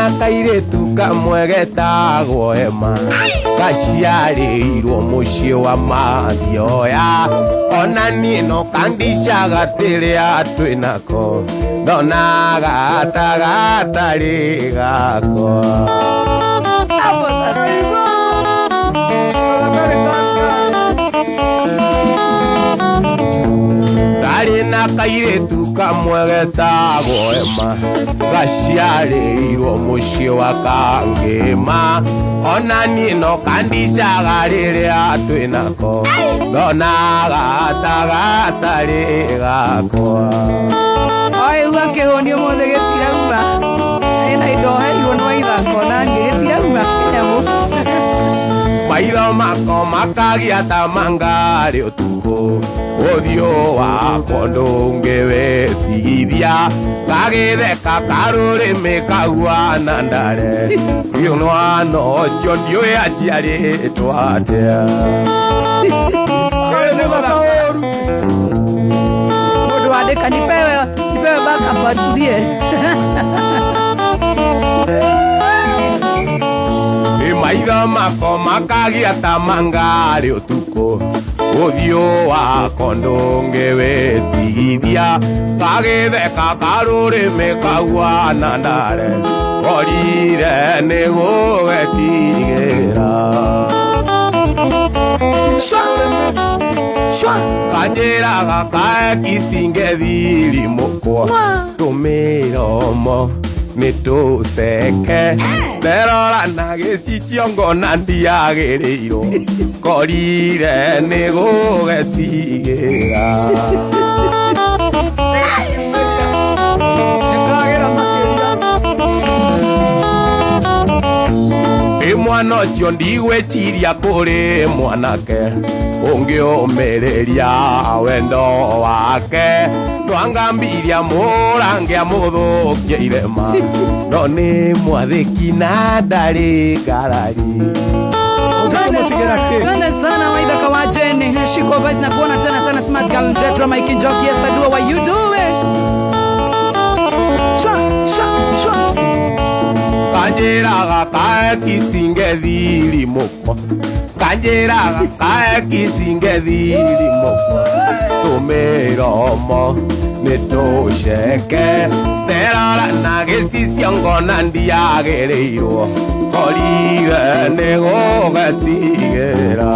Na kairĩtu kamwe getagwo Ema gaciarĩirwo mũciĩ wa Mathioya, ona niĩ no kandicaga rĩrĩa twĩ nako ndonaga ta gatarĩ gakwa. Hapo sasa. Ndarĩ na kairĩtu kamwe getagwo Ema gaciarĩirwo mũciĩ wa Kangĩma, ona niĩ no kandicaga rĩrĩa twĩ nako ndonaga ta gatarĩ gakwa. Oigua kĩhũni ũmũthĩ gĩtirauma. Ĩna indo heirwo nĩ waithaka ona niĩ gĩtirauma kĩnyamũ. Maitho mako makagia ta mangarĩ ũtukũ, ũthiũ wakwa ndũngĩwĩtigithia, gagĩtheka karũrĩmĩ kahuana ndare, mwana ũcio ndiũĩ aciarĩtwo atĩa. Mũndũ wandĩka nipewe nipewe backup atulie. Maitho mako makagia ta mangarĩ ũtukũ, ũthiũ wakwa ndũngĩwĩtigithia, gagĩtheka karũrĩmĩ kahuana ndare, orire nĩ gũgetigĩra. Shwa. Shwa. Kanjĩraga kae kisingethiri mũkwa tũmĩromo nĩ tũceke, nderora na gĩcicio ngona ndiagĩrĩirwo, korire nĩ gũgetigĩra. Ĩ mwana ũcio ndigwĩciria kũrĩ mwanake ũngĩũmĩrĩria wendo wake, twangambiria mũrange amũthũkie irema, no nĩ mwathĩki na ndarĩ ngarari. Twende sana Waithaka wa Jane. Shiko Vice na kuona tena sana Smart Girl Jetro Mike Njoki Esther Dua, what you doing? Shwa shwa shwa. Kanjĩraga kae kisingethiri mũkwa, kanjĩraga kae kisingethiri mũkwa, tũmĩromo nĩ tũceke, nderora na gĩcicio ngona ndiagĩrĩirwo, korire nĩ gũgetigĩra.